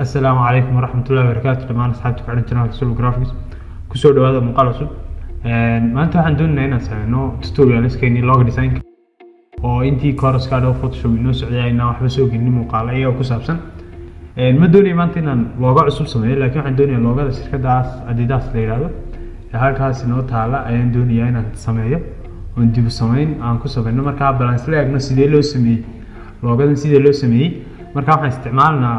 Asalaamu calaykum waraxmatullahi wabarakaatu dhammaan asxaabta ku xidhan channelka Sulub Graphics, kusoo dhawaada muuqaal cusub. Maanta waxaan doonaynaa inaan sameyno tutorialskeeni logo design oo intii course-ka Adobe Photoshop inoo socday aynaan waxba soo gelinin muuqaalo iyaga ku saabsan. Ma doonayo maanta inaan logo cusub sameeyo, laakiin waxaan doonayaa logoda shirkadaas Adidas la yidhaahdo ee halkaas inoo taala ayaan doonayaa inaan sameeyo oon dib u sameyn aan ku sameyno. Markaa bal aan isla eegno sidee loo sameeyey logodan, sidee loo sameeyey. Markaa waxaan isticmaalnaa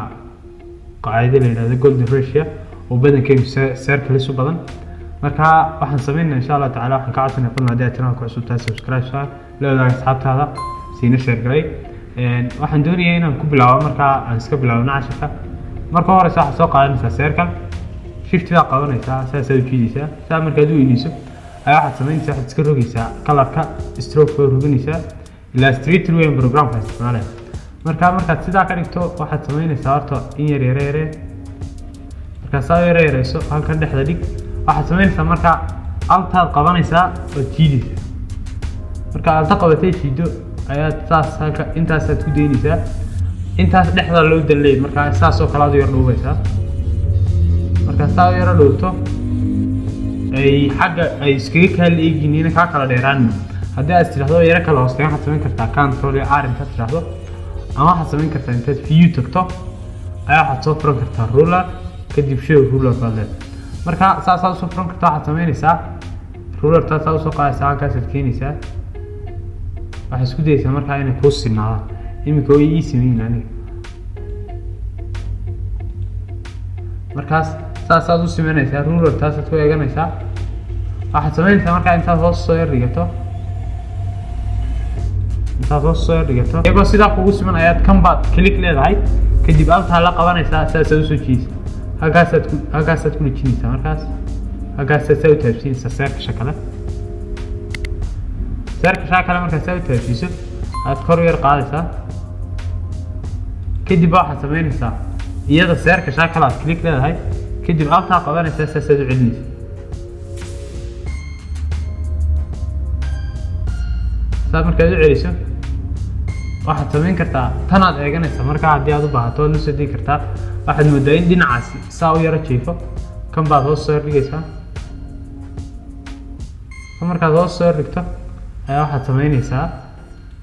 qaacida la yidhahdo golden ratio oo badankeenu circles u badan. Marka waxaan sameynaa insha Allah tacaala, waxaan ka codsanaya fadlan haddii aad channelka cusub tahay, subscribe saar, la wadaaga asxaabtaada, siina share garay. Waxaan doonayaa inaan ku bilaabo, markaa aan iska bilaabno cashirka. Marka horeysa waxaad soo qaadanaysaa circle, shift baa qabanaysaa, saasaad u jiidaysaa. Saa markaad u weyneyso ayaa waxaad samaynaysaa, waxaad iska rogaysaa colorka, stroke baa roganaysaa ilaa straight weyn programka isticmaalaya. Marka markaad sidaa ka dhigto, waxaad samaynaysaa horta in yar yare yare. Markaad saa yare yareyso, halkan dhexda dhig. Waxaad samaynaysaa marka altaad qabanaysaa ood jiidaysaa. Marka alta qabatay jiido ayaad saas halka intaasaad ku daynaysaa, intaas dhexda loo danleeyay. Markaa saas oo kale aad u yar dhuubaysaa. Markaa saa u yaro dhuubto ay xagga ay iskaga kaala eegyihiin, kaa kala dheeraanin. Haddii aad tidhahdo yaro kala hoosteyn, waxaad samayn kartaa control iyo r intaad tidhahdo, ama waxaad samayn kartaa intaad view tagto ayaa waxaad soo furan kartaa ruler, kadib show ruler baad leedahay. Marka saasaad usoo furan kartaa. Waxaad samaynaysaa ruler taasaa usoo qaadaysaa, halkaasaad keenaysaa. Waxaad isku dayaysaa markaa inay kuu sinaadaan. Iminka way ii sameyn aniga. Markaas saasaad u simanaysaa, ruler taasaad ku eeganaysaa. Waxaad samaynaysaa markaa intaad hoos soo yar dhigato, intaad hoos soo yar dhigato iyagoo sidaa kugu siman ayaad kan baad click leedahay, kadib altaa la qabanaysaa, saasaad usoo jiidaysaa, halkaasaad ku dhejinaysaa. Markaas halkaasaad saa u taabsiinaysaa circlesha kale. Circlesha kale markaad saa u taabsiiso aad kor u yar qaadaysaa. Kadib waxaad samaynaysaa iyada circlesha kale aad click leedahay, kadib altaa qabanaysaa, saasaad u celinaysaa. Saa markaad u celiso, waxaad samayn kartaa tanaad eeganaysaa. Markaa haddii aad u baahato waad la soo degi kartaa. Waxaad moodaa in dhinacaasi saa u yaro jiifo. Kan baad hoos soo yar dhigaysaa. Kan markaad hoos soo yar dhigto ayaa waxaad samaynaysaa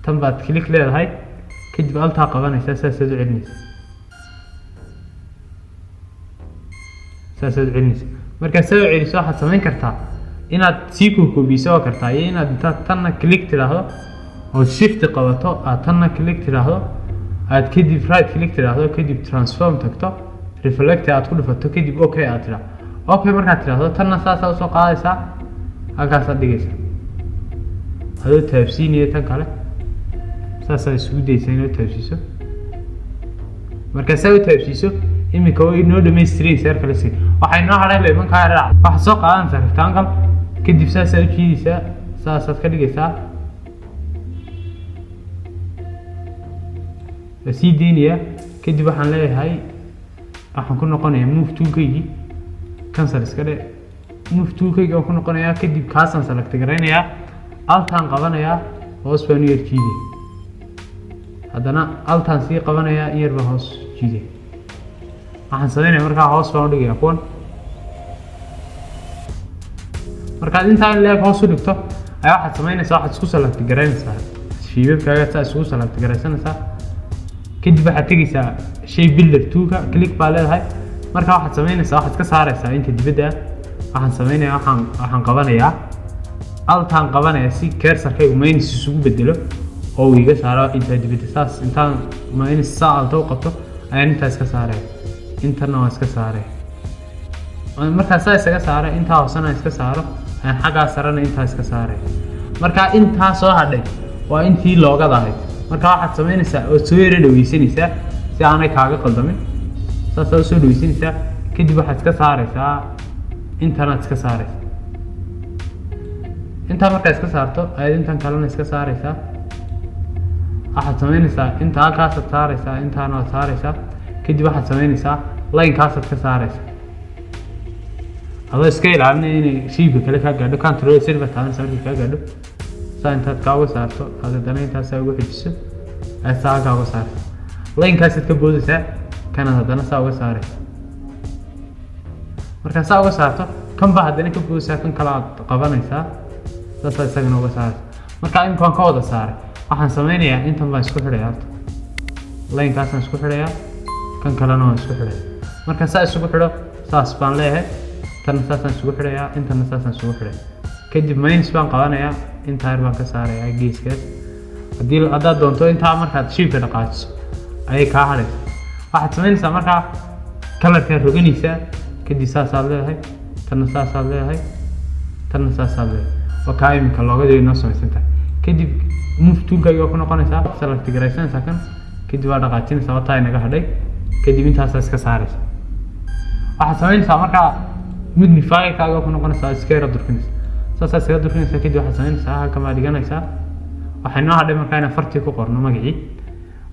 tan baad click leedahay, kadib altaa qabanaysaa, saasaad u celinaysaa, saasaad u celinaysaa. Markaad saa u celiso, waxaad samayn kartaa inaad sii kookoobiso oo kartaa iyo inaad intaad tanna click tidhaahdo ood shift qabato, aad tanna click tidhaahdo, aad kadib right click tidhaahdo, kadib transform tagto, reflect aad ku dhufato, kadib okay aad tidhaahdo. Okay markaad tidhaahdo, tanna saasaa usoo qaadaysaa, halkaasaad dhigaysaa adoo taabsiinaya. Tan kale saasaa isugu daysaa inaad taabsiiso. Markaa saa u taabsiiso, iminka way inoo dhamaystiran circle si. Waxaa inoo hadhay laymankaa dhinac. Waxaad soo qaadanaysaa rectangle, kadib saasaa u jiidaysaa, saasaad ka dhigaysaa, waa sii deynayaa. Kadib waxaan leeyahay, waxaan ku noqonayaa move toolkaygii, cancel iska dhe, move toolkaygi waan ku noqonayaa. Kadib kaasaan select garaynayaa, altaan qabanayaa, hoos baan u yar jiidaya. Haddana altaan sii qabanayaa, in yar baan hoos jiidaya. Waxaan sameynaya markaa hoos baan udhigayaa kuwan. Markaad intaa in leeg hoos u dhigto ayaa waxaad samaynaysaa, waxaad isku select garaynaysaa shapeabkaaga, saa isugu select garaysanaysaa. Kadib waxaad tegaysaa shape builder toolka, click baa leedahay. Marka waxaad samaynaysaa, waxaad ka saaraysaa inta dibadda ah. Waxaan samaynayaa, waxaan qabanayaa altaan qabanaya si cursorkaygu minus isugu bedelo oo uu iga saaro intaa dibadda. Saas intaan minus saa alta u qabto ayaan intaa iska saaraya, intana waa iska saaraya. Markaa saa isaga saara, intaa hoosena iska saaro, ayaan xaggaa sarena intaa iska saaraya. Marka intaa soo hadhay waa intii logoda ahayd. Marka waxaad samaynaysaa ood soo yaro dhaweysanaysaa si aanay kaaga qaldamin, saasaa usoo dhaweysanaysaa. Kadib waxaad iska saaraysaa intanaad iska saaraysaa. Intaa markaa iska saarto ayaad intan kalena iska saaraysaa. Waxaad samaynaysaa inta halkaasaad saaraysaa, intaana waad saaraysaa. Kadib waxaad samaynaysaa linekaasaad ka saaraysaa adoo iska ilaalinaya inay shapeka kale kaa gaadho. Control z baad taabanaysaa markay kaa gaadho. Saa intaad kaa uga saarto aad haddana intaasaa ugu xejiso, ayaad saa halkaa uga saarto, linekaasaad ka boodaysaa. Kanaad haddana saa uga saaraysa. Markaa saa uga saarto, kan baa haddana ka boodaysaa, kan kale aad qabanaysaa, saasaa isagana uga saaraysa. Marka imika waan ka wada saaray. Waxaan sameynayaa, intan baan isku xidhaya horta, line-kaasaan isku xidhayaa, kan kalena waan isku xidhaya. Markaan saa isugu xidho, saas baan leeyahay, tanna saasaan isugu xidhayaa, intana saasaan isugu xidhaya. Kadib minus baan qabanayaa, intaa yar baan ka saarayaa geeskaas. Haddii haddaad doonto, intaa markaad shape-ka dhaqaajiso ayay kaa hadhaysa. Waxaad samaynaysaa markaa, color-kaa roganaysaa, kadib saasaad leedahay, tanna saasaad leedahay, tanna saasaad leedahay. Waa kaa iminka logo-gadii inoo samaysan tahay. Kadib move tool-kaagi waa ku noqonaysaa, select garaysanaysaa kan, kadib waa dhaqaajinaysaa. Wataa inaga hadhay. Kadib intaasaa iska saaraysa. Waxaad samaynaysaa markaa, magnifier-kaaga ku noqonaysaa, iska yara durkinaysa, saasaa iskaga durkinaysaa. Kadib waxaad samaynaysaa, halkan baa dhiganaysaa. Waxay noo hadhay markaa inaan fartii ku qorno magacii.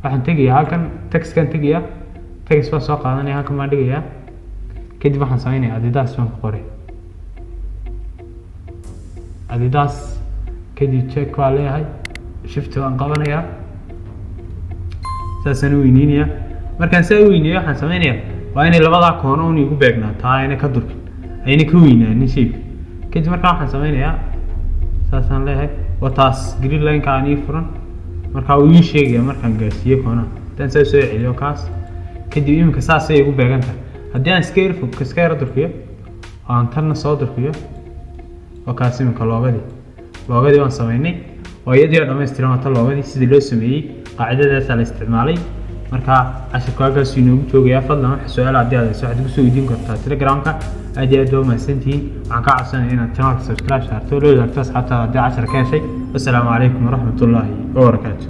Waxaan tegayaa halkan, text-kan tegayaa, text baan soo qaadanaya, halkan baan dhigayaa. Kadib waxaan sameynaya, Adidas baan ku qoray, Adidas. Kadib check baa leeyahay, shift baan qabanayaa, saasaan u weyneynayaa. Markaan saa u weyneeyo, waxaan sameynayaa waa inay labadaa koono un igu beegnaataa, ayna ka durkin, ayna ka weynaanin shape. Kadib markaa waxaan sameynayaa, saasaan leeyahay, waa taas grid line-ka aan ii furan. Markaa uu ii sheegaya markaan gaarsiiyo koonaha, haddaan saa soo celiyo kaas. Kadib iminka saasay igu beegan tahay. Haddii aan iska yar fog, iska yara durkiyo oo aan tanna soo durkiyo, waa kaas iminka logo-gadii. Logo-gadii waan sameynay oo iyadii oo dhammaystiran. Waa ta logo-gadii sidii loo sameeyey, qaacidadaasaa la isticmaalay. Marka cashirku halkaasuu inoogu joogayaa. Fadlan waxa su-aal haddii aad hayso, waxaad igu soo weydiin kartaa Telegramka. Aad iyo aad baa umahadsantihiin. Waxaan kaa codsanaya inaad channel-ka subscribe saarto, la wadaagto asxaabtaada haddii cashar ka heshay. Wassalaamu calaykum waraxmatullaahi wabarakaatu.